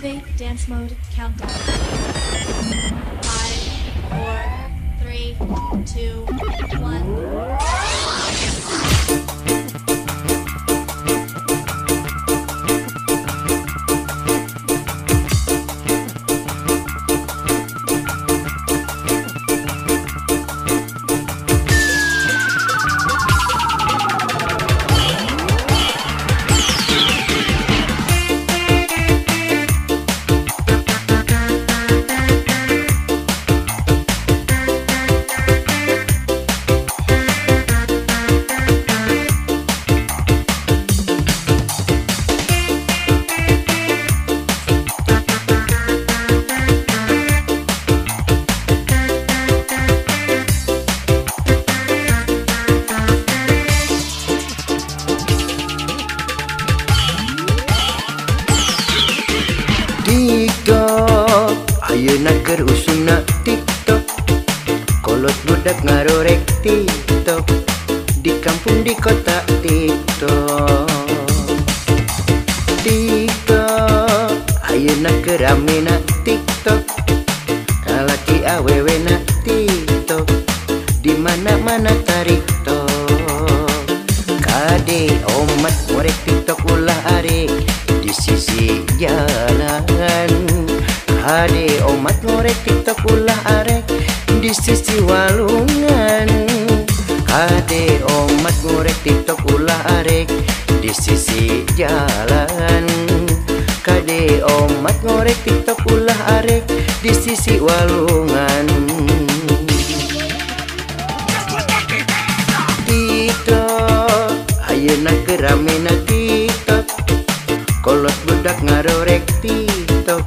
Activate dance mode countdown. 5, 4, 3, 2, 1. TikTok, ayeuna keur usumna TikTok. Kolot budak ngarorek TikTok, di kampung di kota TikTok. TikTok, ayeuna keur ramena TikTok. Lalaki awewena TikTok, di mana-mana tarik tok. Kade omat ngorek TikTok ulah arek di sisi jalan. Hade omat ngorek TikTok ulah arek di sisi walungan. Hade omat ngorek TikTok ulah arek di sisi jalan. Kade omat ngorek TikTok ulah arek di sisi walungan. TikTok, ayeuna keur ramena TikTok. Kolot budak ngarorek TikTok,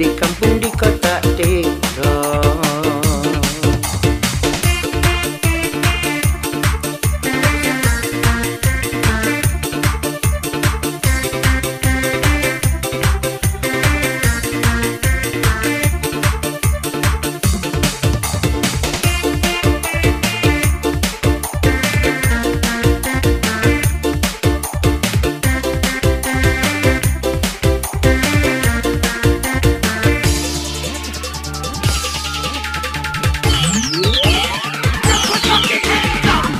di kampung di kota TikTok.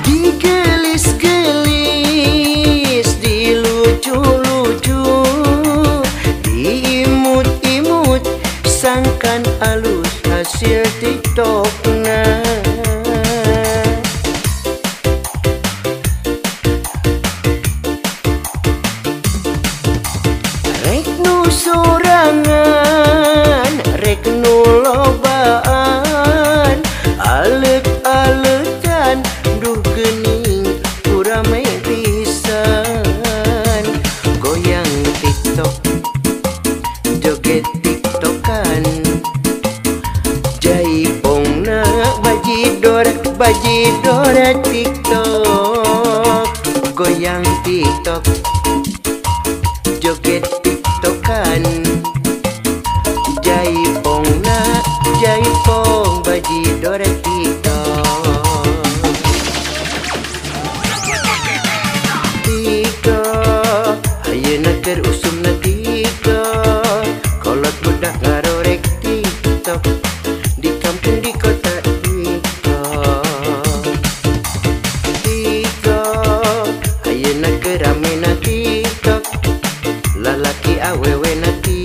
Digelis-gelis, dilucu-lucu, diimut-imut, sangkan alus hasil TikTokna. Rek nu sorangan, rek nu lobaan, aleuk-aleukan, duh geuning rame pisan. Goyang TikTok, joget TikTokan, jaipongna bajidor, bajidor TikTok. Goyang TikTok, joget TikTokan, jaipongna jaipong bajidor TikTok. TikTok, ayeuna keur usumna TikTok. Kolot budak ngarorek TikTok, di kampung di kota TikTok. TikTok, ayeuna keur ramena TikTok. Lalaki awewena TikTok.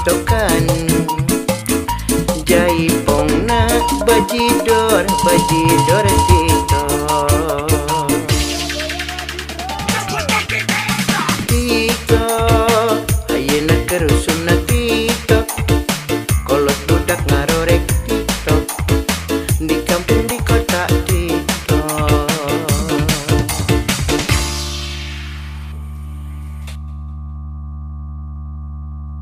tiktokan. Jaipongna bajidor bajidor.